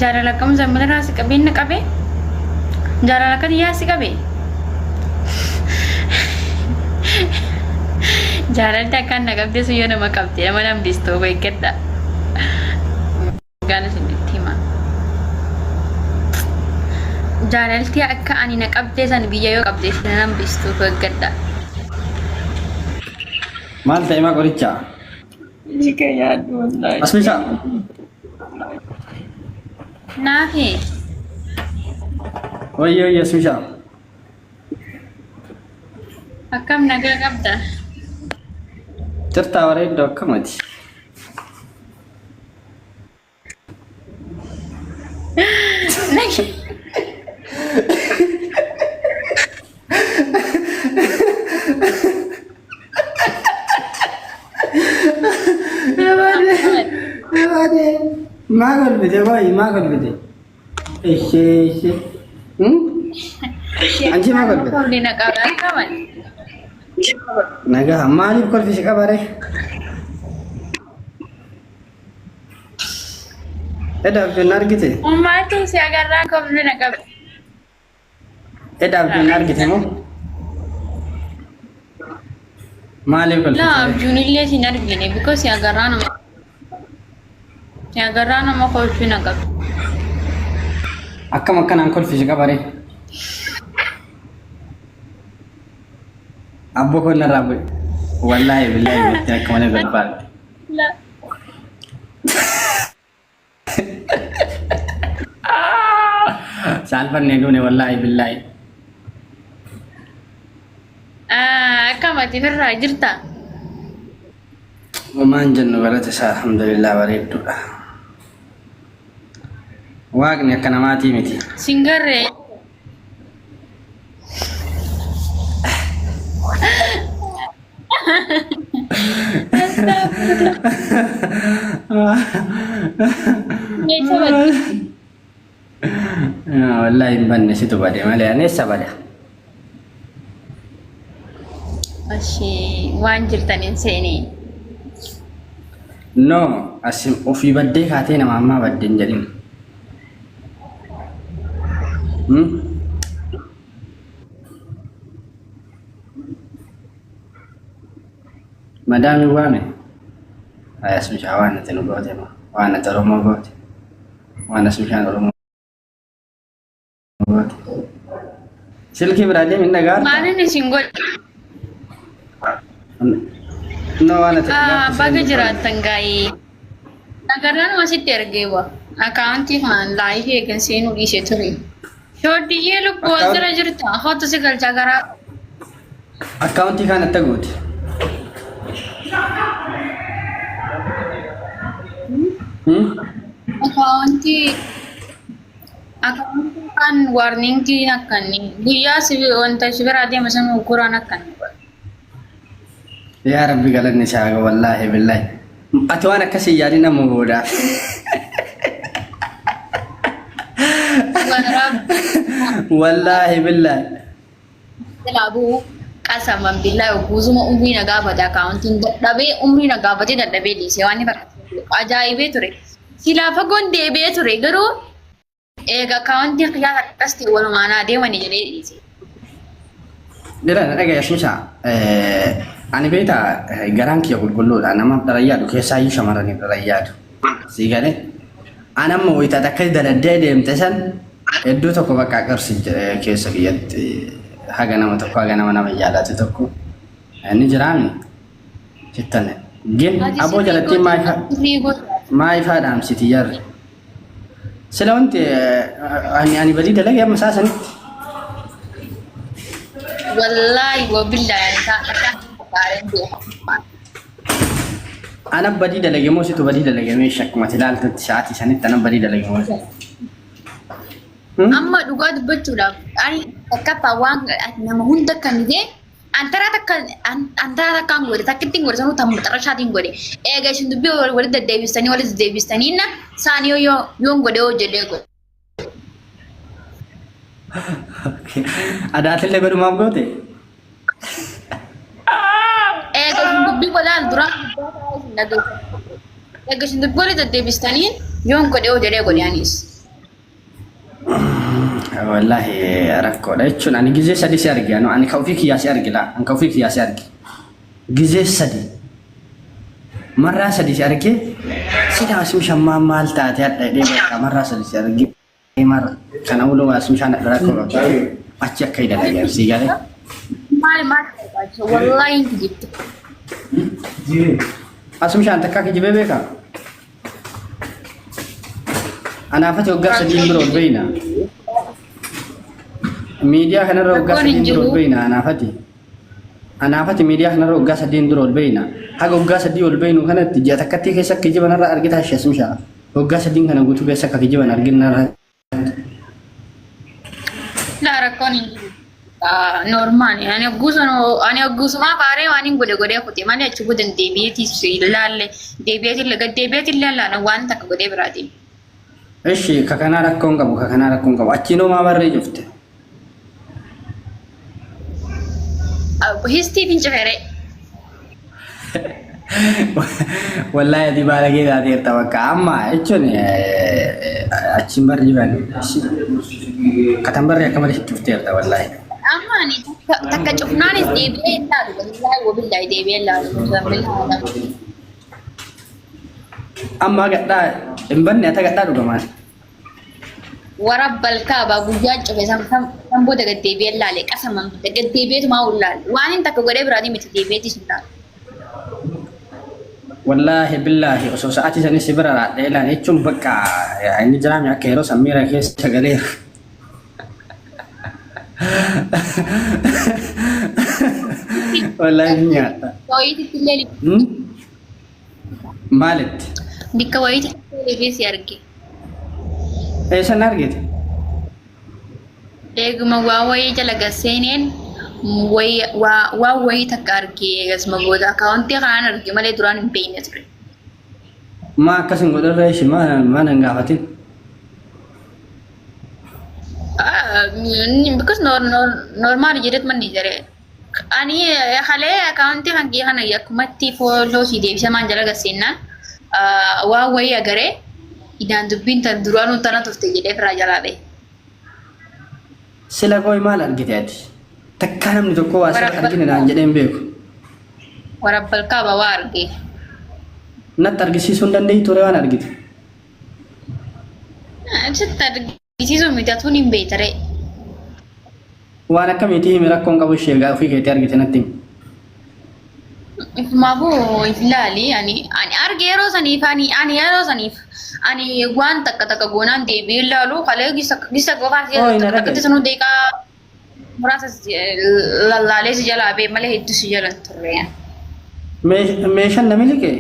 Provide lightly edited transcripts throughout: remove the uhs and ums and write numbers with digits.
Jaalala akkam zammilarraa si qabee na qabee? Jaalala akka xiyyaa si qabee? Jaalalti akkaan na qabdee sun yoo nama qabde nama nambistu of eeggadha. Dhugaan isinitti hima. Jaalalti akka ani na qabdee san biyya yoo qabde isin nambistu of eeggadha. Maal ta'e maa qorichaa? Jika yaaddu wallaahi. Asmisaa. Naafi. Wayyo wayyo asmisaa. Akkam nagaa qabda? Jirtaa bareedduu akkamati? Maa kolfite boy maa kolfite? Ishee ishee. Anchi maa kolfite? Kolfi na qaba akkaman. Nagaa maaliif kolfi si qabare? Edaaf jenna argite? Ummaatu si agarraa kolfi na qaba. Edaaf jenna argite moo? Maaliif Laa kolfite? abjuunillee sin argine because si agarraa nama si agarraa nama kolfi na qaba. Akkam akkanaan kolfi si qabare? Abboo koo narraa bu'e. Wallaahi billaahi jettee akka malee barbaadde. Saalfannee duune wallaahi billaahi. Akkam ati firraa jirta? Homaan jennu galata isaa alhamdulillah bareedduudha. Waaqni akka namaatii miti. Singarree. Meeshaa badde. Wallaahi hin banne situ bade malee ani eessa bada? Ashii waan jirtan hin seenee. No, asim ofii baddee kaatee nama ammaa badde hin jedhin. Hmm? Madaami waame. Ay as bishaan waan ati nu goote moo waan ati Oromoo goote waan as bishaan Oromoo goote. Silkii biraa deemi hin dhagaarta. Maalin isin godhe? No waan ati Ah, dhagaartu baga siin jiraattan gaa'ee. Nagarraan asitti ergee wa. Akaawuntii kanaan laayifii eegan seenuu dhiisee ture. Shooddiyyee lubbuu as jala jirta. Kottu si galcha garaa. Akkaawuntii kaan atta goote. Hmm? Akaawuntii akaawuntii kaan waarniingiin akkanni guyyaa si wanta si biraa deema sana guraan akkanni godha. Yaa Rabbi galanni isaa haa ga'u wallaahi billaahi. Ati waan akkasii yaadin amma booda. Wallaahi billaahi. Jalaa bu'u qasaman billaahi guuzuma umrii na gaafate akaawuntiin dadhabee umrii na gaafatee dadhabee dhiisee waan inni fakkaatu ajaa'ibee ture. Silaa fagoon deebi'ee ture garuu Eega akkaawuntiin kiyyaas akkas ta'e walumaan haa deemani jedhee dhiise. Jira na dhagaya Shisha. Ani beektaa garaan kiyya qulqulluudha. Namaaf dhala yaadu keessaayyuu shamarraniif dhala yaadu. Sii galee. An amma wayita ati akka daladdee deemte san hedduu tokko bakka qarsi jedhe keessa kiyyatti haga nama tokko haga nama nama jaalatu tokko ni jiraami. Jettan. Gin Ati aboo sirrii jalattiin goote maa ifaa sirrii goote. maa ifaa dhaamsiti jarri. Sila wanti ani ani badii dalage amma isaa sanitti. Wallaahi wabillaahi ani isaa akka gaariin beeka. Ana badii dalage moo situ badii dalage mee shakkuma ati ilaaltutti sa'aatii sanitti ana badii dalage moo situ. Hmm? Amma dhugaa dubbachuudhaaf ani takkaffaa waan nama hunda kan ta'e An taraa takka an taraa takkaan godhe takkittiin godhe sanuu tan maxarashaatiin godhe eega isin dubbii walitti deddeebistanii walitti deddeebistanii na saan yoo yoo yoon godhe hoo jedhee godhe. Adaatillee godhumaaf goote? Eega isin dubbii godhaan duraan gubbaa taa'ee isin dhageeffatu. Eega isin dubbii walitti deddeebistanii yoon godhe hoo jedhee godhe anis. Wallaahi rakkoodha jechuun ani gizee sadi si arge anu ani ka ofii kiyyaa si arge laa ani ka ofii kiyyaa si arge gizee sadi marraa sadi si arge sila asum shammaa maal taate hadha jedhee bakka marraa sadi si arge marra kana uluu asum shaan hadha rakkoo qabdi achi akka hidhata sii galee. Maal maal barbaachisa? Wallaahi hin kijibte. Asum shaan takkaa kijibee beekaa? Anaafati waggaa sadiin dura ol beeyna. Miidiyaa kanarra waggaa Rakkoon hin sadiin dura ol jiru. beeyna anaafati. Anaafati miidiyaa kanarra waggaa sadiin dura ol beeyna. Haga waggaa sadii ol beeynu kanatti ji'a takkattii keessa akka kijiban irra argitaa ishee asmishaa. Waggaa sadiin kana guutuu keessa akka kijiban argina. Laa rakkoon hin jiru. Normaali. Ani ogguusuma ani ogguusumaa faaree waan hin godhe godhee kute malee achi booda deebi'eetis ilaalle deebi'eetillee gad deebi'eetillee ilaalle waan takka godhee biraa deeme. Ishi ka kanaa rakkoon qabu ka kanaa rakkoon qabu achiinoo maa barree cufte. Histiif hin cufere. Wallaahi ati baalagee taateerta bakka amma jechuun achiin barri ban katan barri akka malee cufteerta wallaahi. Amma ani takka cufnaanis deebi'ee hin laalu. Wallaahi wabillaahi deebi'ee hin laalu. Amma gadhaa hin banne ata gadhaa dhugamaan. Warabbal kaabaa guyyaa cufe san san san booda gad deebi'ee laale qasaman bita gad deebi'eetumaa ol laale waan hin takka godhee biraatii miti deebi'eetis hin laalu. Wallaahi billaahi osoo sa'aatii sanis si bira raadhee ilaale jechuun bakka inni jiraame akka yeroo san miira keessa galeera. Wallaahi ni nyaadha. Wayiititti illee Hmm? Maalitti? Bikka wayiititti illee si arge. Eessan argite? Eeguma waa wayii jala gad seeneen waa wayii takka arge eegasuma booda akkaawuntii kanaan arge malee duraan hin beekne ture. Maa akkas hin godharra ishee maa nan gaafatin? Because normaal jedhet manni jedhee. Ani halee akkaawuntii kan kee kana akkumatti fooloo si deebisa maan jala gad seennaan waan wayii agaree idaan dubbiin tan duraanuu tana turte jedhee firaa jalaa ba'e. Sila qoy maal argite ati? Takkaa namni tokko waa sirra argine naan jedhee hin beeku. Warabbal kaaba waa argee. Natti argisiisuu hin dandeeyi ture waan argite. Sitti argisiisuu miti atuun hin beektaree. Waan akkamiitii himi rakkoon qabu ishee egaa ofii keetii argite natti himi. Ifumaafuu if ilaali ani ani arge yeroo saniif ani ani yeroo saniif ani waan takka takka goonaan deebi'ee ilaalu kalee gisa gisa qofaa Oo hin takka arage. takkatti sanuu deeqaa muraasa lallaalee si jalaa bee malee hedduu si jala hin turre. Meeshaan na miliqee?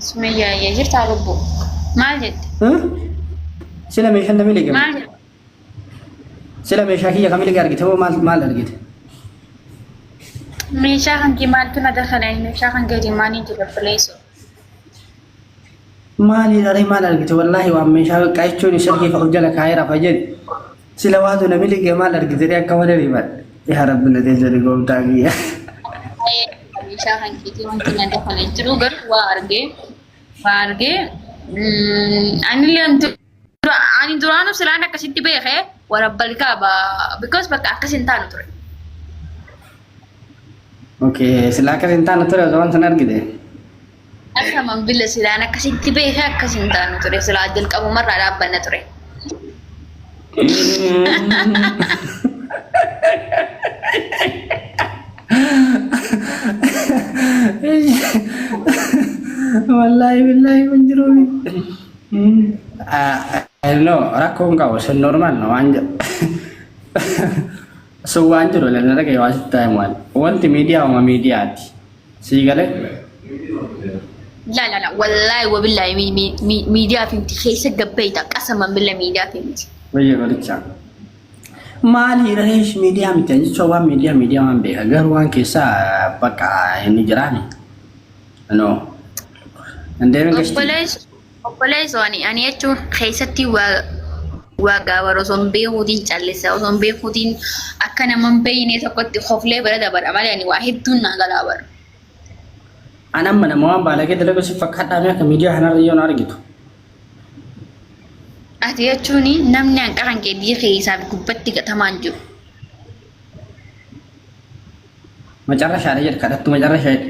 Sumayyaa yaa jirtaa lubbuu maal jette Sila meeshaan na miliqe? Maal jette? Sila meeshaa kiyya ka miliqe argite moo maal maal argite? Meeshaa kan kee maaltu na dakala meeshaa kan keetii maaliin jira obboleessoo? Maali dharee maal argite wallaahi waan meeshaa qaqqaa jechuun silkii ka of jala kaa'ee rafa jedhe. Sila waatu na miliqe maal argite dee akka malee rifadhe. Yaa rabbi na teessani gooftaa kiyya. Meeshaa kan keetii wanti na dakala hin jiru garuu waa argee waa argee anillee ani duraanuu silaan akkasitti beekee warabbal kaaba because bakka akkas hin taanu ture. Okay, sila akkas hin taane ture osoo waan sana argite. Akkaman billa silaan akkasitti beekee akkas hin taanu ture silaa jalqabumarraa dhaabbanna ture. Wallaahi billaahi kun jiru. No, rakkoon qabu sun normal no waan jedhu. Sun waan jiru lalla dhagaye waan sitti taa'e waan. Wanti miidiyaa uma miidiyaati. Sii galee? La la la wallaahi wabillaahi miidiyaa fi miti keessa gabbeeyta qasaman billa miidiyaa fi miti. Wayya golicha. Maali reesh miidiyaa miti jechuun waan miidiyaa miidiyaa waan beeka garuu waan keessaa bakka inni jiraani. No. Hin deemin gashti. Obboleessu obboleessu ani ani jechuun keessatti waa waa gaafar osoo hin beekuutiin callisa osoo hin beekuutiin akka nama hin beekne tokkotti koflee bira dabara malee ani waa hedduun naa galaa bara. An amma nama waan baalagee dalagu si fakkaadhaa mee akka miidiyaa kanarra yoo na argitu. Ati jechuun namni hanqa kan kee biyya keessaa fi gubbatti gatamaan jiru. Macarrashaadha jedhe kadhattu macarrashaa jedhe.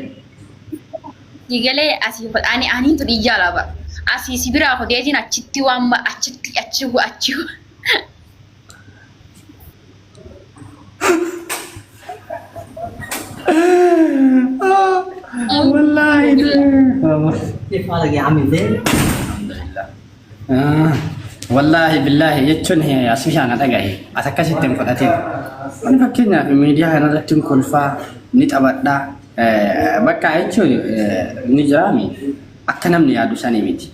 Digalee asii ani aniin tun iyyaa laba. Asii si biraa kuteetiin achitti waan achitti achi achi. Wallaahi. كيف حالك يا عمي زين؟ Wallaahi billaahi jechuun asii ana dhagahe as akkasitti hin fudhatin. Ani fakkeenyaaf miidiyaa kanarratti hin kolfaa ni taphadhaa bakka jechuun ni jiraami akka namni yaadu sanii miti.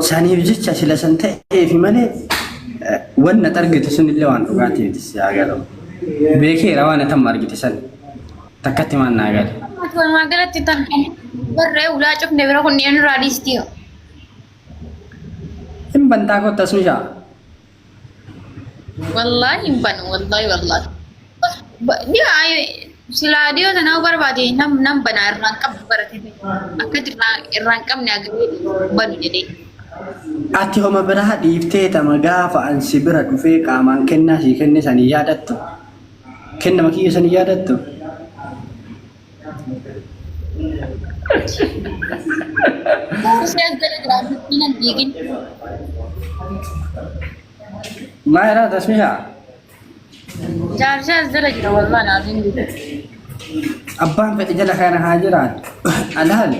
Saniif jecha sila san ta'eefi malee wanna argite sun illee waan dhugaatii miti si haa galu. Beekeera waan atamma argite san takkatti maan naa gale. Walumaa galatti tan barree ulaa cufne bira kunneen irraa dhiistii. Hin bantaa kottas mishaa. Wallaahi hin banu wallaahi wallaahi. Silaa dhiyoo sanaa barbaade nam nam banaa irraan qabdu barate akka irraan qabne agaree banu jedhee. Ati homa biraa dhiiftee tama gaafa an si bira dhufee qaamaan kennaa sii kenne sanii yaadattu. Kennama kiyya sanii yaadattu. Ishee as jala jiraatu nan diigin. Maa jedhaa tasmishaa? Jaarsi as jala jira wallaahi naaf hin Abbaan fedhe jala kana haa jiraatu. Alaale.